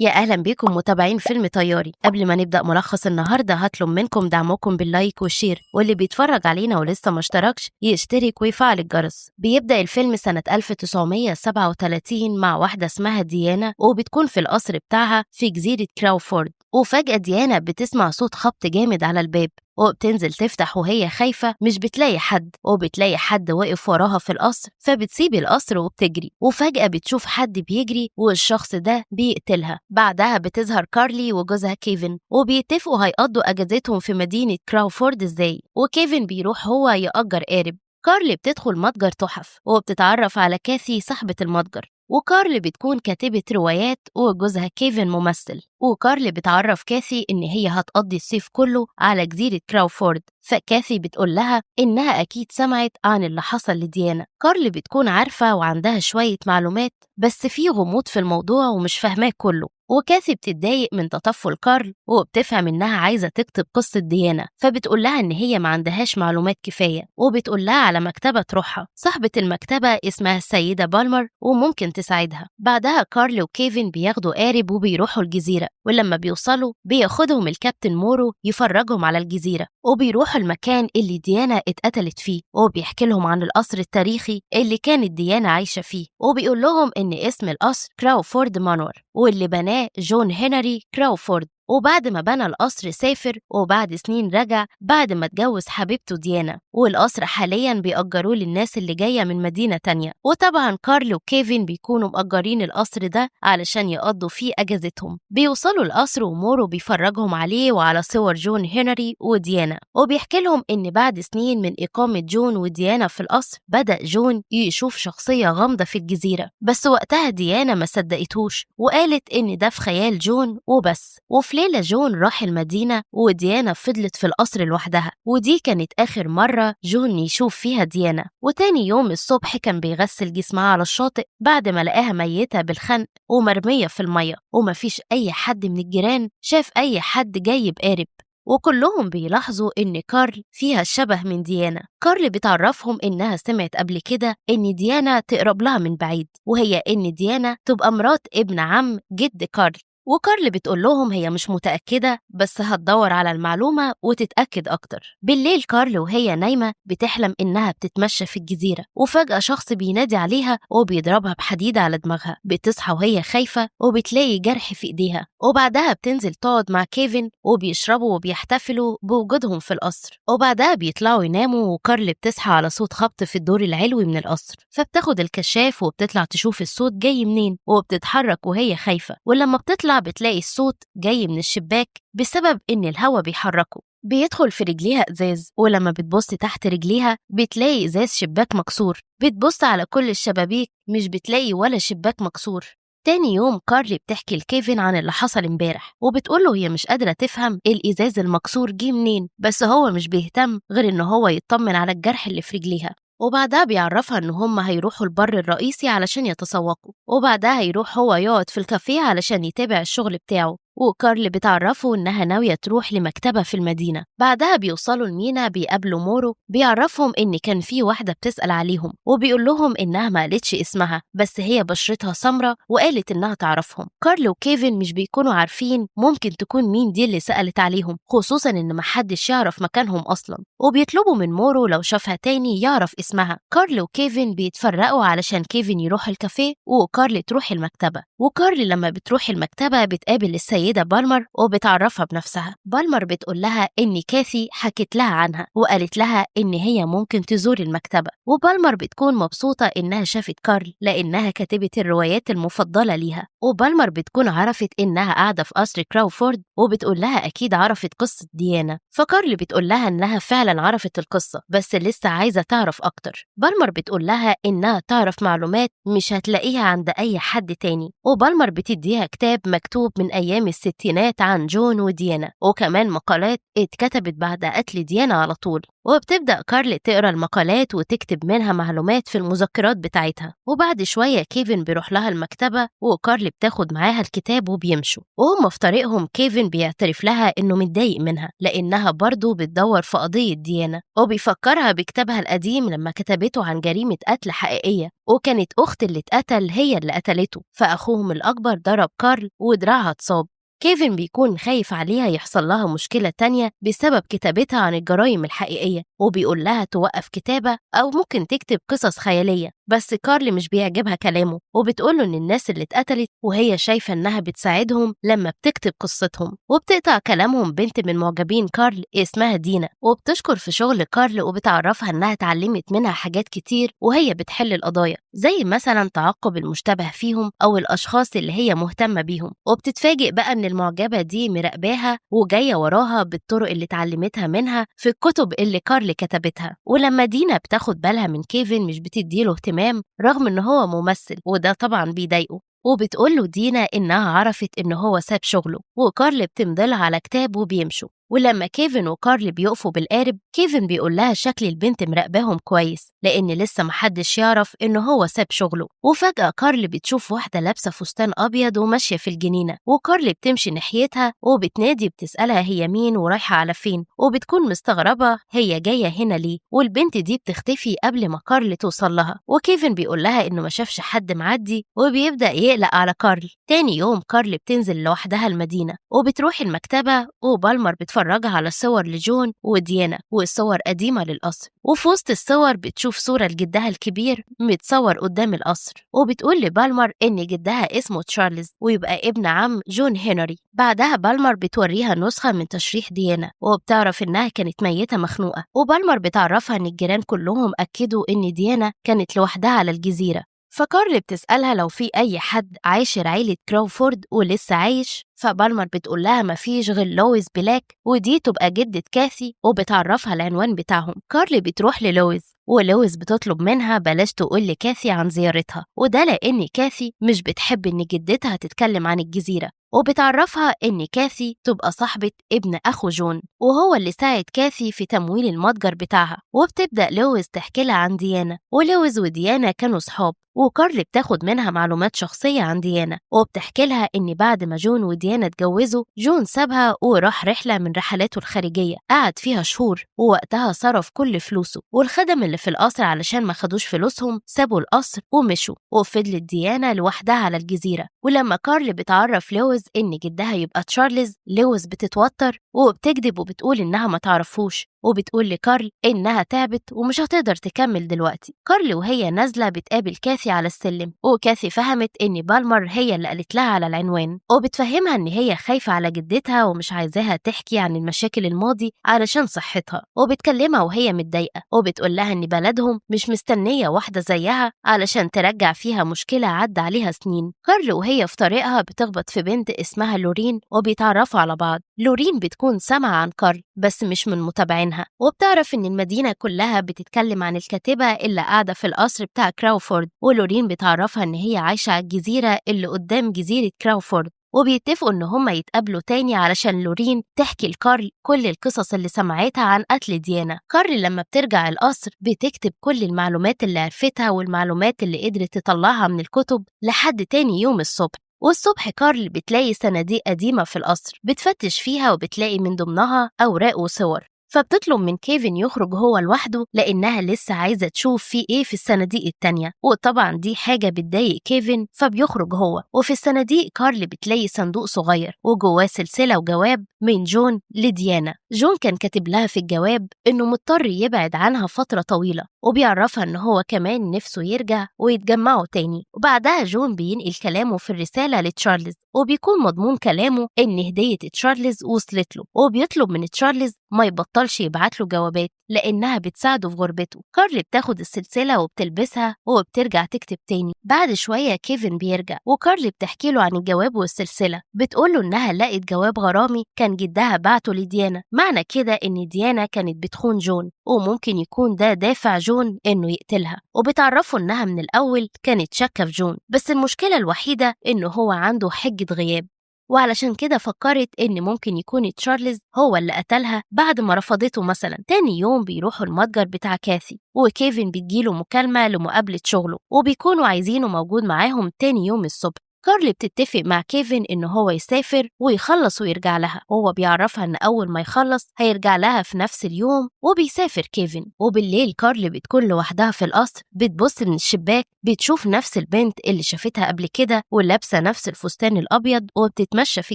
يا أهلا بكم متابعين فيلم طياري. قبل ما نبدأ ملخص النهاردة هطلب منكم دعمكم بال like وال share، واللي بيتفرج علينا ولسه ما اشتركش يشترك ويفعل الجرس. بيبدأ الفيلم سنة 1937 مع واحدة اسمها ديانا، وبتكون في القصر بتاعها في جزيرة كراوفورد. وفجأة ديانا بتسمع صوت خبط جامد على الباب، وبتنزل تفتح وهي خايفة، مش بتلاقي حد، وبتلاقي حد واقف وراها في القصر، فبتسيب القصر وبتجري. وفجأة بتشوف حد بيجري والشخص ده بيقتلها. بعدها بتظهر كارلي وجوزها كيفن، وبيتفقوا هيقضوا أجازتهم في مدينة كراوفورد ازاي، وكيفن بيروح هو يأجر قارب. كارلي بتدخل متجر تحف وبتتعرف على كاثي صاحبة المتجر، وكارل بتكون كاتبة روايات وجوزها كيفن ممثل. وكارل بتعرف كاثي إن هي هتقضي الصيف كله على جزيرة كراوفورد، فكاثي بتقول لها إنها أكيد سمعت عن اللي حصل لديانا. كارل بتكون عارفة وعندها شوية معلومات، بس في غموض في الموضوع ومش فاهماه كله. وكاثي بتتضايق من تطفل كارل وبتفهم إنها عايزة تكتب قصة ديانا، فبتقول لها إن هي ما عندهاش معلومات كفاية، وبتقول لها على مكتبة تروحها. صاحبة المكتبة اسمها السيدة بالمر وممكن تساعدها. بعدها كارل وكيفن بياخدوا قارب وبيروحوا الجزيرة، ولما بيوصلوا بياخدهم الكابتن مورو يفرجهم على الجزيرة، وبيروحوا المكان اللي ديانا اتقتلت فيه، وبيحكي لهم عن القصر التاريخي اللي كانت ديانا عايشة فيه، وبيقول لهم إن اسم القصر كراوفورد مانور، واللي بناه جون هنري كراوفورد. وبعد ما بنى القصر سافر، وبعد سنين رجع بعد ما اتجوز حبيبته ديانا، والقصر حاليا بيأجروه للناس اللي جاية من مدينة تانية. وطبعا كارل وكيفن بيكونوا مأجرين القصر ده علشان يقضوا فيه أجازتهم. بيوصلوا القصر ومورو بيفرجهم عليه وعلى صور جون هنري وديانا، وبيحكي لهم إن بعد سنين من إقامة جون وديانا في القصر بدأ جون يشوف شخصية غامضة في الجزيرة، بس وقتها ديانا ما صدقتهوش وقالت إن ده في خيال جون وبس. وفي ليلة جون راح المدينة وديانا فضلت في القصر لوحدها، ودي كانت آخر مرة جون يشوف فيها ديانا. وتاني يوم الصبح كان بيغسل جسمها على الشاطئ بعد ما لقاها ميتة بالخنق ومرمية في المية، ومفيش أي حد من الجيران شاف أي حد جاي بقارب، وكلهم بيلاحظوا إن كارل فيها شبه من ديانا. كارل بتعرفهم إنها سمعت قبل كده إن ديانا تقرب لها من بعيد، وهي إن ديانا تبقى مرات ابن عم جد كارل. وكارل بتقول لهم هي مش متأكدة بس هتدور على المعلومة وتتأكد أكتر. بالليل كارل وهي نايمة بتحلم إنها بتتمشى في الجزيرة، وفجأة شخص بينادي عليها وبيضربها بحديدة على دماغها. بتصحى وهي خايفة وبتلاقي جرح في إيديها، وبعدها بتنزل تقعد مع كيفن وبيشربوا وبيحتفلوا بوجودهم في القصر. وبعدها بيطلعوا يناموا، وكارل بتصحى على صوت خبط في الدور العلوي من القصر، فبتاخد الكشاف وبتطلع تشوف الصوت جاي منين، وبتتحرك وهي خايفة. ولما بتطلع بتلاقي الصوت جاي من الشباك بسبب إن الهوا بيحركه. بيدخل في رجليها إزاز، ولما بتبص تحت رجليها بتلاقي إزاز شباك مكسور. بتبص على كل الشبابيك مش بتلاقي ولا شباك مكسور. تاني يوم كارلي بتحكي لكيفن عن اللي حصل امبارح، وبتقوله هي مش قادرة تفهم الإزاز المكسور جه منين، بس هو مش بيهتم غير إن هو يطمن على الجرح اللي في رجليها. وبعدها بيعرفها إن هم هيروحوا البر الرئيسي علشان يتسوقوا، وبعدها هيروح هو يقعد في الكافيه علشان يتابع الشغل بتاعه. وكارل بتعرفه إنها ناوية تروح لمكتبة في المدينة. بعدها بيوصلوا المينا، بيقابلوا مورو، بيعرفهم إن كان في واحدة بتسأل عليهم، وبيقول لهم إنها ما قالتش اسمها بس هي بشرتها سمرة وقالت إنها تعرفهم. كارل وكيفن مش بيكونوا عارفين ممكن تكون مين دي اللي سألت عليهم، خصوصا إن محدش يعرف مكانهم أصلا، وبيطلبوا من مورو لو شافها تاني يعرف اسمها. كارل وكيفن بيتفرقوا علشان كيفن يروح الكافيه وكارل تروح المكتبة. وكارل لما بتروح المكتبة بتقابل السيدة بالمر وبتعرفها بنفسها. بالمر بتقول لها إن كاثي حكت لها عنها وقالت لها إن هي ممكن تزور المكتبة. وبالمر بتكون مبسوطة إنها شافت كارل لأنها كاتبة الروايات المفضلة ليها. وبالمر بتكون عرفت إنها قاعدة في قصر كراوفورد، وبتقول لها أكيد عرفت قصة ديانا. فكارل بتقول لها إنها فعلا عرفت القصة بس لسه عايزة تعرف أكتر. بالمر بتقول لها إنها تعرف معلومات مش هتلاقيها عند أي حد تاني. وبالمر بتديها كتاب مكتوب من أيام الستينات عن جون وديانا، وكمان مقالات اتكتبت بعد قتل ديانا على طول. وبتبدأ كارل تقرأ المقالات وتكتب منها معلومات في المذكرات بتاعتها. وبعد شوية كيفن بيروح لها المكتبة، وكارل بتاخد معاها الكتاب وبيمشوا. وهم في طريقهم كيفن بيعترف لها إنه متضايق منها لأنها برضه بتدور في قضية ديانا، وبيفكرها بكتابها القديم لما كتبته عن جريمة قتل حقيقية، وكانت أخت اللي اتقتل هي اللي قتلته، فأخوهم الأكبر ضرب كارل ودراعها اتصاب. كيفن بيكون خايف عليها يحصل لها مشكلة تانية بسبب كتابتها عن الجرائم الحقيقية، وبيقول لها توقف كتابة أو ممكن تكتب قصص خيالية، بس كارل مش بيعجبها كلامه، وبتقوله إن الناس اللي اتقتلت وهي شايفة إنها بتساعدهم لما بتكتب قصتهم. وبتقطع كلامهم بنت من معجبين كارل اسمها دينا، وبتشكر في شغل كارل وبتعرفها إنها اتعلمت منها حاجات كتير وهي بتحل القضايا، زي مثلا تعقب المشتبه فيهم أو الأشخاص اللي هي مهتمة بيهم. وبتتفاجئ بقى إن المعجبة دي مراقباها وجاية وراها بالطرق اللي اتعلمتها منها في الكتب اللي كارل كتبتها. ولما دينا بتاخد بالها من كيفن مش بتديله اهتمام رغم إن هو ممثل، وده طبعا بيضايقه. وبتقول له دينا إنها عرفت إن هو ساب شغله، وكارل بتمضلها على كتاب وبيمشوا. ولما كيفن وكارل بيقفوا بالقارب، كيفن بيقول لها شكل البنت مراقباهم كويس لأن لسه محدش يعرف إن هو ساب شغله. وفجأة كارل بتشوف واحدة لابسة فستان أبيض وماشية في الجنينة، وكارل بتمشي ناحيتها وبتنادي بتسألها هي مين ورايحة على فين، وبتكون مستغربة هي جاية هنا ليه. والبنت دي بتختفي قبل ما كارل توصل لها، وكيفن بيقول لها إنه ما شافش حد معدي، وبيبدأ يقلق على كارل. تاني يوم كارل بتنزل لوحدها المدينة وبتروح المكتبة، وبالمر بتفرجها على صور لجون وديانا وصور قديمة للقصر. وفي وسط الصور بتشوف صورة لجدها الكبير متصور قدام القصر، وبتقول لبالمر إن جدها اسمه تشارلز ويبقى ابن عم جون هنري. بعدها بالمر بتوريها نسخة من تشريح ديانا، وبتعرف إنها كانت ميتة مخنوقة. وبالمر بتعرفها إن الجيران كلهم أكدوا إن ديانا كانت لوحدها على الجزيرة. فكارل بتسألها لو في أي حد عاشر عيلة كراوفورد ولسه عايش، فبالمر بتقول لها مفيش غير لويس بلاك، ودي تبقى جدة كاثي، وبتعرفها العنوان بتاعهم. كارل بتروح للويس، ولويس بتطلب منها بلاش تقول لكاثي عن زيارتها، وده لأن كاثي مش بتحب إن جدتها تتكلم عن الجزيرة. وبتعرفها إن كاثي تبقى صاحبة ابن أخو جون، وهو اللي ساعد كاثي في تمويل المتجر بتاعها. وبتبدأ لويس تحكي لها عن ديانا، ولويس وديانا كانوا صحاب، وكارل بتاخد منها معلومات شخصية عن ديانا، وبتحكي لها إن بعد ما جون وديانا اتجوزوا، جون سابها وراح رحلة من رحلاته الخارجية قعد فيها شهور، ووقتها صرف كل فلوسه، والخدم اللي في القصر علشان ما خدوش فلوسهم سابوا القصر ومشوا، وفضلت ديانا لوحدها على الجزيرة. ولما كارل بتعرف لويس إن جدها يبقى تشارلز، لويس بتتوتر وبتكذب وبتقول إنها ما تعرفوش، وبتقول لكارل إنها تعبت ومش هتقدر تكمل دلوقتي. كارل وهي نازلة بتقابل كاثي على السلم، وكاثي فهمت إن بالمر هي اللي قالت لها على العنوان، وبتفهمها إن هي خايفة على جدتها ومش عايزاها تحكي عن المشاكل الماضي علشان صحتها، وبتكلمها وهي متضايقة، وبتقول لها إن بلدهم مش مستنية واحدة زيها علشان ترجع فيها مشكلة عدى عليها سنين. كارل وهي في طريقها بتخبط في بنت اسمها لورين وبيتعرفوا على بعض. لورين بتكون سامعة عن كارل بس مش من متابعينها، وبتعرف إن المدينة كلها بتتكلم عن الكاتبة اللي قاعدة في القصر بتاع كراوفورد، ولورين بتعرفها إن هي عايشة على الجزيرة اللي قدام جزيرة كراوفورد، وبيتفقوا إن هما يتقابلوا تاني علشان لورين تحكي لكارل كل القصص اللي سمعتها عن قتل ديانا. كارل لما بترجع القصر بتكتب كل المعلومات اللي عرفتها والمعلومات اللي قدرت تطلعها من الكتب لحد تاني يوم الصبح. والصبح كارل بتلاقي صناديق قديمة في القصر، بتفتش فيها وبتلاقي من ضمنها أوراق وصور، فبتطلب من كيفن يخرج هو لوحده لأنها لسه عايزة تشوف في إيه في الصناديق التانية، وطبعا دي حاجة بتضايق كيفن فبيخرج هو. وفي الصناديق كارل بتلاقي صندوق صغير وجواه سلسلة وجواب من جون لديانا. جون كان كاتب لها في الجواب إنه مضطر يبعد عنها فترة طويلة، وبيعرفها إن هو كمان نفسه يرجع ويتجمعوا تاني. وبعدها جون بينقل كلامه في الرسالة لتشارلز، وبيكون مضمون كلامه إن هدية تشارلز وصلت له، وبيطلب من تشارلز ما يبطلش يبعت له جوابات لأنها بتساعده في غربته. كارل بتاخد السلسلة وبتلبسها وبترجع تكتب تاني. بعد شوية كيفن بيرجع، وكارل بتحكي له عن الجواب والسلسلة، بتقول له إنها لقت جواب غرامي كان جدها بعته لديانا، معنى كده إن ديانا كانت بتخون جون، وممكن يكون ده دافع جون إنه يقتلها. وبتعرفه إنها من الأول كانت شاكة في جون، بس المشكلة الوحيدة إنه هو عنده حجة غياب. وعلشان كده فكرت إن ممكن يكون تشارلز هو اللي قتلها بعد ما رفضته مثلا. تاني يوم بيروحوا المتجر بتاع كاثي، وكيفن بتجيله مكالمة لمقابلة شغله، وبيكونوا عايزينه موجود معاهم تاني يوم الصبح. كارل بتتفق مع كيفن إن هو يسافر ويخلص ويرجع لها، وهو بيعرفها إن أول ما يخلص هيرجع لها في نفس اليوم، وبيسافر كيفن. وبالليل كارل بتكون لوحدها في القصر، بتبص من الشباك بتشوف نفس البنت اللي شافتها قبل كده ولابسة نفس الفستان الأبيض وبتتمشى في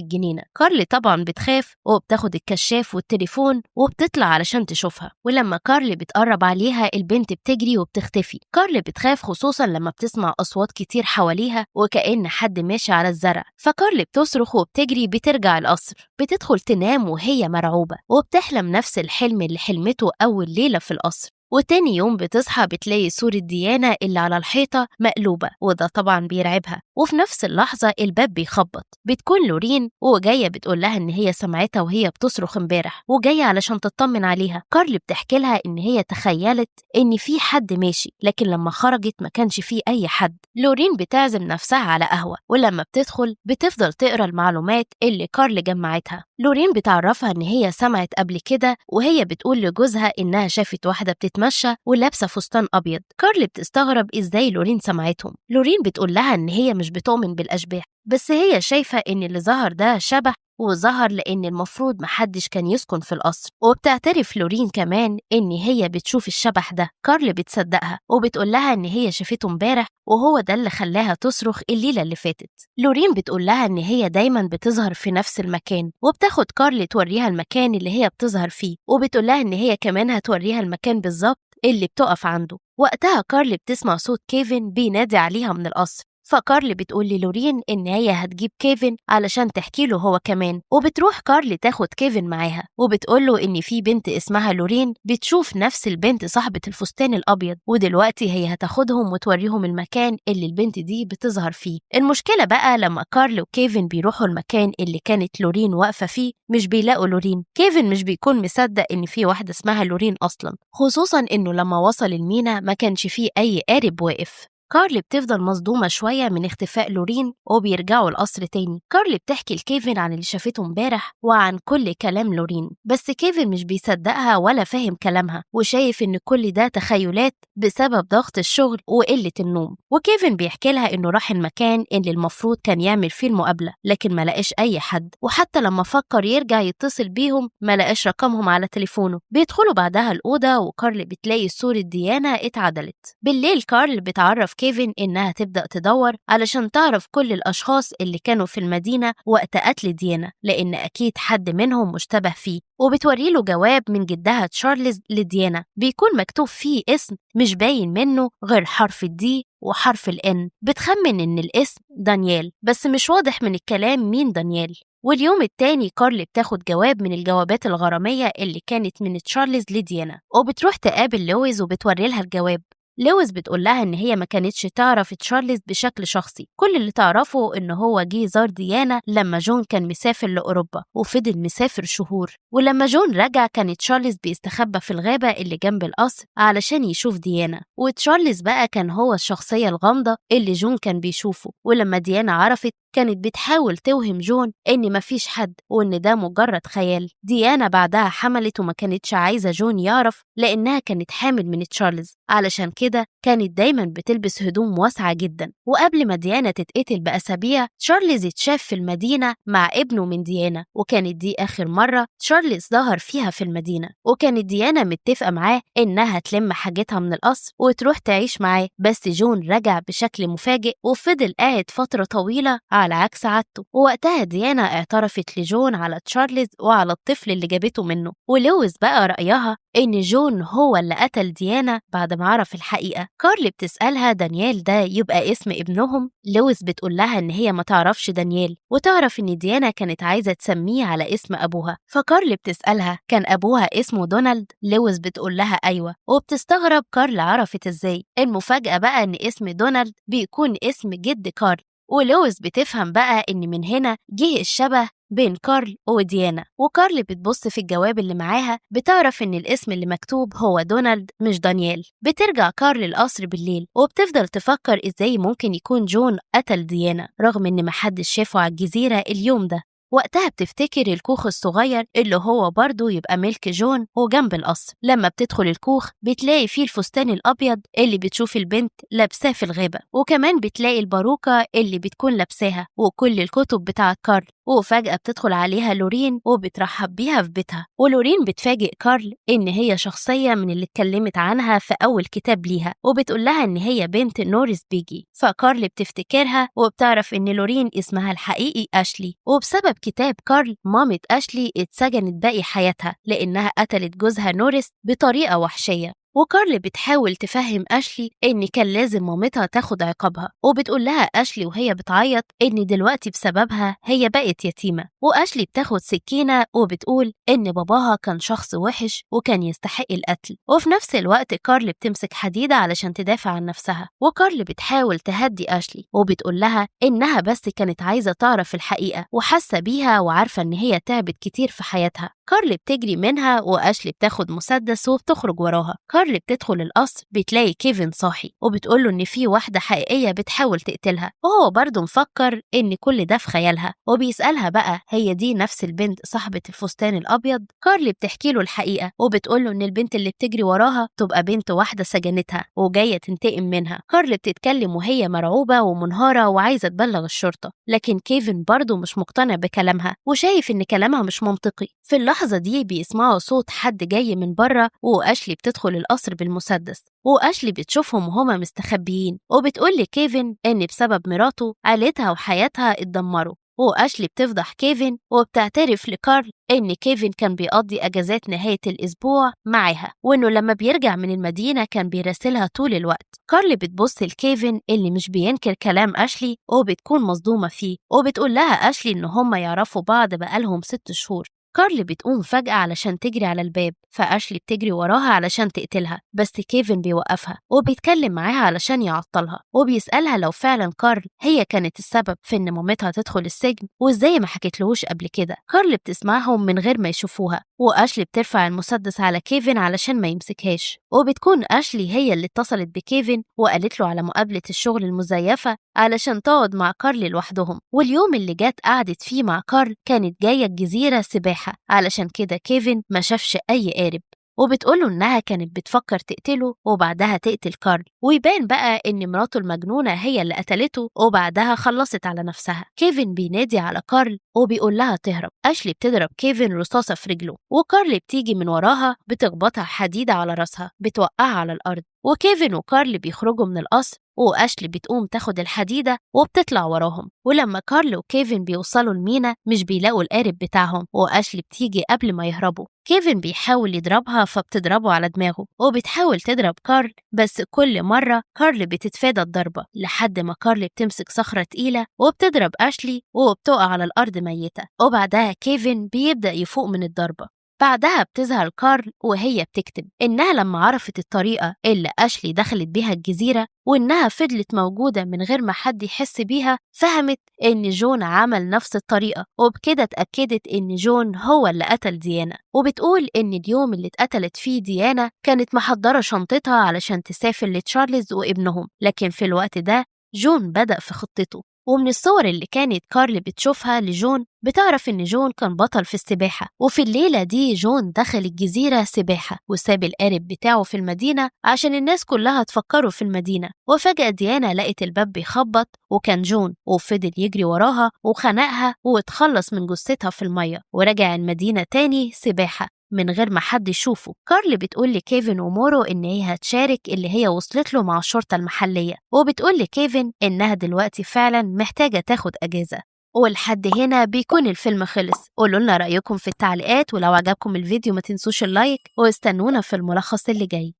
الجنينة. كارل طبعا بتخاف وبتاخد الكشاف والتليفون وبتطلع علشان تشوفها، ولما كارل بتقرب عليها البنت بتجري وبتختفي. كارل بتخاف خصوصا لما بتسمع أصوات كتير حواليها وكأن حد ماشي على الزرع، فكارل بتصرخ وبتجري بترجع القصر. بتدخل تنام وهي مرعوبة، وبتحلم نفس الحلم اللي حلمته أول ليلة في القصر. وتاني يوم بتصحى بتلاقي صورة ديانا اللي على الحيطة مقلوبة، وده طبعا بيرعبها. وفي نفس اللحظة الباب بيخبط، بتكون لورين وجاية بتقول لها إن هي سمعتها وهي بتصرخ امبارح وجاية علشان تطمن عليها. كارل بتحكي لها إن هي تخيلت إن في حد ماشي، لكن لما خرجت ما كانش فيه أي حد. لورين بتعزم نفسها على قهوة، ولما بتدخل بتفضل تقرأ المعلومات اللي كارل جمعتها. لورين بتعرفها إن هي سمعت قبل كده وهي بتقول لجوزها إنها شافت واحدة بتتمشى ولابسة فستان أبيض. كارل بتستغرب إزاي لورين سمعتهم. لورين بتقول لها إن هي مش بتؤمن بالأشباح، بس هي شايفة إن اللي ظهر ده شبح، وظهر لأن المفروض محدش كان يسكن في القصر. وبتعترف لورين كمان إن هي بتشوف الشبح ده. كارل بتصدقها وبتقول لها إن هي شافته امبارح وهو ده اللي خلاها تصرخ الليلة اللي فاتت. لورين بتقول لها إن هي دايما بتظهر في نفس المكان، وبتاخد كارل توريها المكان اللي هي بتظهر فيه، وبتقول لها إن هي كمان هتوريها المكان بالظبط اللي بتقف عنده. وقتها كارل بتسمع صوت كيفن بينادي عليها من القصر، فكارل بتقول للورين إن هي هتجيب كيفن علشان تحكي له هو كمان. وبتروح كارل تاخد كيفن معاها وبتقول له إن في بنت اسمها لورين بتشوف نفس البنت صاحبة الفستان الأبيض، ودلوقتي هي هتاخدهم وتوريهم المكان اللي البنت دي بتظهر فيه. المشكلة بقى لما كارل وكيفن بيروحوا المكان اللي كانت لورين واقفة فيه مش بيلاقوا لورين. كيفن مش بيكون مصدق إن في واحدة اسمها لورين أصلا، خصوصا إنه لما وصل المينا ما كانش فيه أي قارب واقف. كارل بتفضل مصدومة شوية من اختفاء لورين وبيرجعوا القصر تاني. كارل بتحكي لكيفن عن اللي شافته امبارح وعن كل كلام لورين، بس كيفن مش بيصدقها ولا فاهم كلامها، وشايف ان كل ده تخيلات بسبب ضغط الشغل وقلة النوم. وكيفن بيحكي لها انه راح المكان اللي المفروض كان يعمل فيه المقابلة، لكن ما لقاش اي حد، وحتى لما فكر يرجع يتصل بيهم ما لقاش رقمهم على تليفونه. بيدخلوا بعدها الأوضة وكارل بتلاقي صورة ديانا اتعدلت. بالليل كارل بتعرف كيفن إنها تبدأ تدور علشان تعرف كل الأشخاص اللي كانوا في المدينة وقت قتل ديانا، لأن أكيد حد منهم مشتبه فيه. وبتوري له جواب من جدها تشارلز لديانا بيكون مكتوب فيه اسم مش باين منه غير حرف ال D وحرف ال N. بتخمن إن الاسم دانيال، بس مش واضح من الكلام مين دانيال. واليوم التاني كارل بتاخد جواب من الجوابات الغرامية اللي كانت من تشارلز لديانا، وبتروح تقابل لويز وبتوري لها الجواب. لويس بتقول لها إن هي ما كانتش تعرف تشارلز بشكل شخصي، كل اللي تعرفه إن هو جه زار ديانا لما جون كان مسافر لأوروبا وفضل مسافر شهور، ولما جون رجع كان تشارلز بيستخبى في الغابة اللي جنب القصر علشان يشوف ديانا. وتشارلز بقى كان هو الشخصية الغامضة اللي جون كان بيشوفه، ولما ديانا عرفت كانت بتحاول توهم جون إن مفيش حد وإن ده مجرد خيال. ديانا بعدها حملت وما كانتش عايزة جون يعرف لأنها كانت حامل من تشارلز، علشان كده كانت دايما بتلبس هدوم واسعة جدا. وقبل ما ديانا تتقتل بأسابيع تشارلز اتشاف في المدينة مع ابنه من ديانا، وكانت دي آخر مرة تشارلز ظهر فيها في المدينة. وكانت ديانا متفقة معاه إنها تلم حاجتها من القصر وتروح تعيش معاه، بس جون رجع بشكل مفاجئ وفضل قاعد فترة طويلة على عكس عادته. ووقتها ديانا اعترفت لجون على تشارلز وعلى الطفل اللي جابته منه. ولويس بقى رأيها إن جون هو اللي قتل ديانا بعد ما عرف الحقيقة. كارل بتسألها دانيال ده يبقى اسم ابنهم؟ لويس بتقول لها إن هي ما تعرفش دانيال، وتعرف إن ديانا كانت عايزة تسميه على اسم أبوها. فكارل بتسألها كان أبوها اسمه دونالد؟ لويس بتقول لها أيوة، وبتستغرب كارل عرفت إزاي. المفاجأة بقى إن اسم دونالد بيكون اسم جد كارل، ولويس بتفهم بقى إن من هنا جه الشبه بين كارل وديانا. وكارل بتبص في الجواب اللي معاها، بتعرف إن الاسم اللي مكتوب هو دونالد مش دانيال. بترجع كارل القصر بالليل وبتفضل تفكر إزاي ممكن يكون جون قتل ديانا رغم إن محدش شافه على الجزيرة اليوم ده. وقتها بتفتكر الكوخ الصغير اللي هو برضه يبقى ملك جون وجنب القصر. لما بتدخل الكوخ بتلاقي فيه الفستان الأبيض اللي بتشوف البنت لابساه في الغابة، وكمان بتلاقي الباروكة اللي بتكون لابساها وكل الكتب بتاعة كارل. وفجأة بتدخل عليها لورين وبترحب بيها في بيتها، ولورين بتفاجئ كارل إن هي شخصية من اللي اتكلمت عنها في أول كتاب ليها، وبتقول لها إن هي بنت نوريس بيجي. فكارل بتفتكرها وبتعرف إن لورين اسمها الحقيقي أشلي، وبسبب كتاب كارل مامة أشلي اتسجنت باقي حياتها لأنها قتلت جوزها نوريس بطريقة وحشية. وكارل بتحاول تفهم أشلي إن كان لازم مامتها تاخد عقابها، وبتقول لها أشلي وهي بتعيط إن دلوقتي بسببها هي بقت يتيمة. وأشلي بتاخد سكينة وبتقول إن باباها كان شخص وحش وكان يستحق القتل. وفي نفس الوقت كارل بتمسك حديدة علشان تدافع عن نفسها، وكارل بتحاول تهدي أشلي وبتقول لها إنها بس كانت عايزة تعرف الحقيقة وحاسة بيها وعارفة إن هي تعبت كتير في حياتها. كارل بتجري منها وأشلي بتاخد مسدس وبتخرج وراها. كارل بتدخل القصر بتلاقي كيفن صاحي وبتقوله إن في واحدة حقيقية بتحاول تقتلها، وهو برضه مفكر إن كل ده في خيالها، وبيسألها بقى هي دي نفس البنت صاحبة الفستان الأبيض؟ كارل بتحكي له الحقيقة وبتقوله إن البنت اللي بتجري وراها تبقى بنت واحدة سجنتها وجاية تنتقم منها. كارل بتتكلم وهي مرعوبة ومنهارة وعايزة تبلغ الشرطة، لكن كيفن برضه مش مقتنع بكلامها وشايف إن كلامها مش منطقي. في اللحظة دي بيسمعوا صوت حد جاي من بره، وأشلي بتدخل القصر بالمسدس، وأشلي بتشوفهم وهما مستخبيين وبتقول لكيفن إن بسبب مراته عيلتها وحياتها اتدمروا. وأشلي بتفضح كيفن وبتعترف لكارل إن كيفن كان بيقضي أجازات نهاية الأسبوع معاها، وإنه لما بيرجع من المدينة كان بيراسلها طول الوقت. كارل بتبص لكيفن اللي مش بينكر كلام أشلي وبتكون مصدومة فيه، وبتقول لها أشلي إن هما يعرفوا بعض بقالهم 6 شهور. كارل بتقوم فجأة علشان تجري على الباب، فأشلي بتجري وراها علشان تقتلها، بس كيفن بيوقفها وبيتكلم معاها علشان يعطلها، وبيسألها لو فعلا كارل هي كانت السبب في إن مامتها تدخل السجن وإزاي ما حكتلهوش قبل كده. كارل بتسمعهم من غير ما يشوفوها، وأشلي بترفع المسدس على كيفن علشان ما يمسكهاش، وبتكون أشلي هي اللي اتصلت بكيفن وقالت له على مقابلة الشغل المزيفة علشان تقعد مع كارل لوحدهم. واليوم اللي جت قعدت فيه مع كارل كانت جاية الجزيرة سباحة، علشان كده كيفن ما شافش أي قارب، وبتقوله إنها كانت بتفكر تقتله وبعدها تقتل كارل، ويبان بقى إن مراته المجنونة هي اللي قتلته وبعدها خلصت على نفسها. كيفن بينادي على كارل وبيقول لها تهرب. أشلي بتضرب كيفن رصاصة في رجله، وكارل بتيجي من وراها بتخبطها حديدة على راسها بتوقعها على الأرض، وكيفن وكارل بيخرجوا من القصر، وأشلي بتقوم تاخد الحديدة وبتطلع وراهم. ولما كارل وكيفن بيوصلوا المينا مش بيلاقوا القارب بتاعهم، وأشلي بتيجي قبل ما يهربوا. كيفن بيحاول يضربها فبتضربه على دماغه، وبتحاول تضرب كارل بس كل مرة كارل بتتفادى الضربة، لحد ما كارل بتمسك صخرة تقيلة وبتضرب أشلي وبتقع على الأرض ميتة. وبعدها كيفن بيبدأ يفوق من الضربة. بعدها بتظهر كارل وهي بتكتب إنها لما عرفت الطريقة اللي أشلي دخلت بيها الجزيرة وإنها فضلت موجودة من غير ما حد يحس بيها، فهمت إن جون عمل نفس الطريقة، وبكده اتأكدت إن جون هو اللي قتل ديانا. وبتقول إن اليوم اللي اتقتلت فيه ديانا كانت محضرة شنطتها علشان تسافر لتشارلز وابنهم، لكن في الوقت ده جون بدأ في خطته. ومن الصور اللي كانت كارل بتشوفها لجون بتعرف إن جون كان بطل في السباحة، وفي الليلة دي جون دخل الجزيرة سباحة وساب القارب بتاعه في المدينة عشان الناس كلها تفكره في المدينة. وفجأة ديانا لقت الباب بيخبط وكان جون، وفضل يجري وراها وخنقها واتخلص من جثتها في المية ورجع المدينة تاني سباحة من غير ما حد يشوفه. كارل بتقول لكيفن ومورو إن هي هتشارك اللي هي وصلت له مع الشرطة المحلية، وبتقول لكيفن إنها دلوقتي فعلا محتاجة تاخد أجازة. ولحد هنا بيكون الفيلم خلص. قولوا لنا رأيكم في التعليقات، ولو عجبكم الفيديو ما تنسوش ال like، واستنونا في الملخص اللي جاي.